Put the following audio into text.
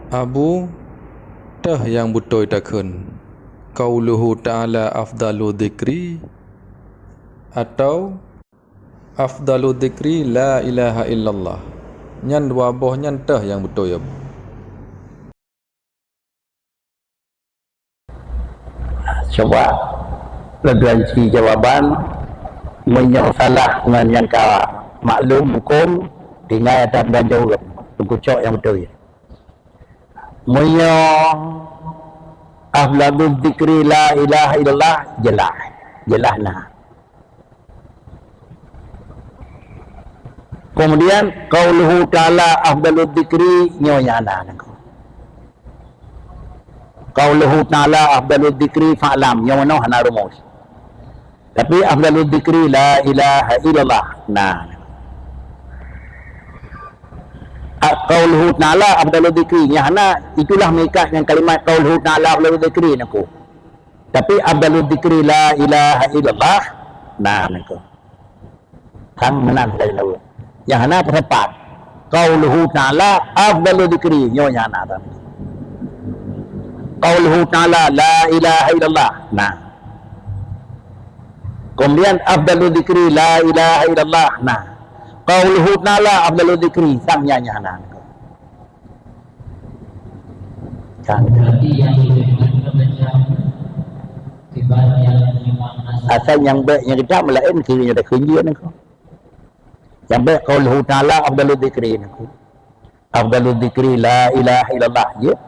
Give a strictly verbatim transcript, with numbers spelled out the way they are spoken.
Abu, teuh nyang beutôi takheun, qauluhu ta'ala afdalu dzikri atau afdalu dzikri la ilaha illallah? Nyan dua boh nyan teuh nyang beutôi, Abu. Cuba lagèe jawaban, meunyoe salah ngon nyang ka maklum huköm, tinggai atas dan jaweueb, teukucok nyang beutôi. Meunyoe afdalu dzikri la ilaha illallah, jeulaih. Jeulaih na. Kemudian qauluhu ta'ala afdalu dzikri nyoe nyang hana nangko. Qauluhu ta'ala afdalu dzikri fa'lam nyoe meunoe hana rumus. Tapi afdalu dzikri la ilaha illallah. Nah. A-, qauluhu ta'ala afdalu dzikri nyang hana, itulah meuikat ngon kalimat qauluhu ta'ala afdalu dzikri nangko. Tapi afdalu dzikri la ilaha illallah. Nah, nangko. Sang meunan saja tahu. Nyang hana teusepat. Qauluhu ta'ala afdalu dzikri. Nyoe nyang hana tahu. Qauluhu ta'ala la ilaha illallah. Nah. Kemudian afdalu dzikri la ilaha illallah. Nah. Qauluhu ta'ala afdalu dzikri. Sang nyang, nyang hana. Kan. Berarti yang lebih macam ibarat yang memang asal. Asal nyang bèk nyang kejam laén kiri nyang takheun jih nangko. Nyang bèk qauluhu ta'ala afdalu dzikri nangko. Afdalu dzikri la ilaha illallah jih.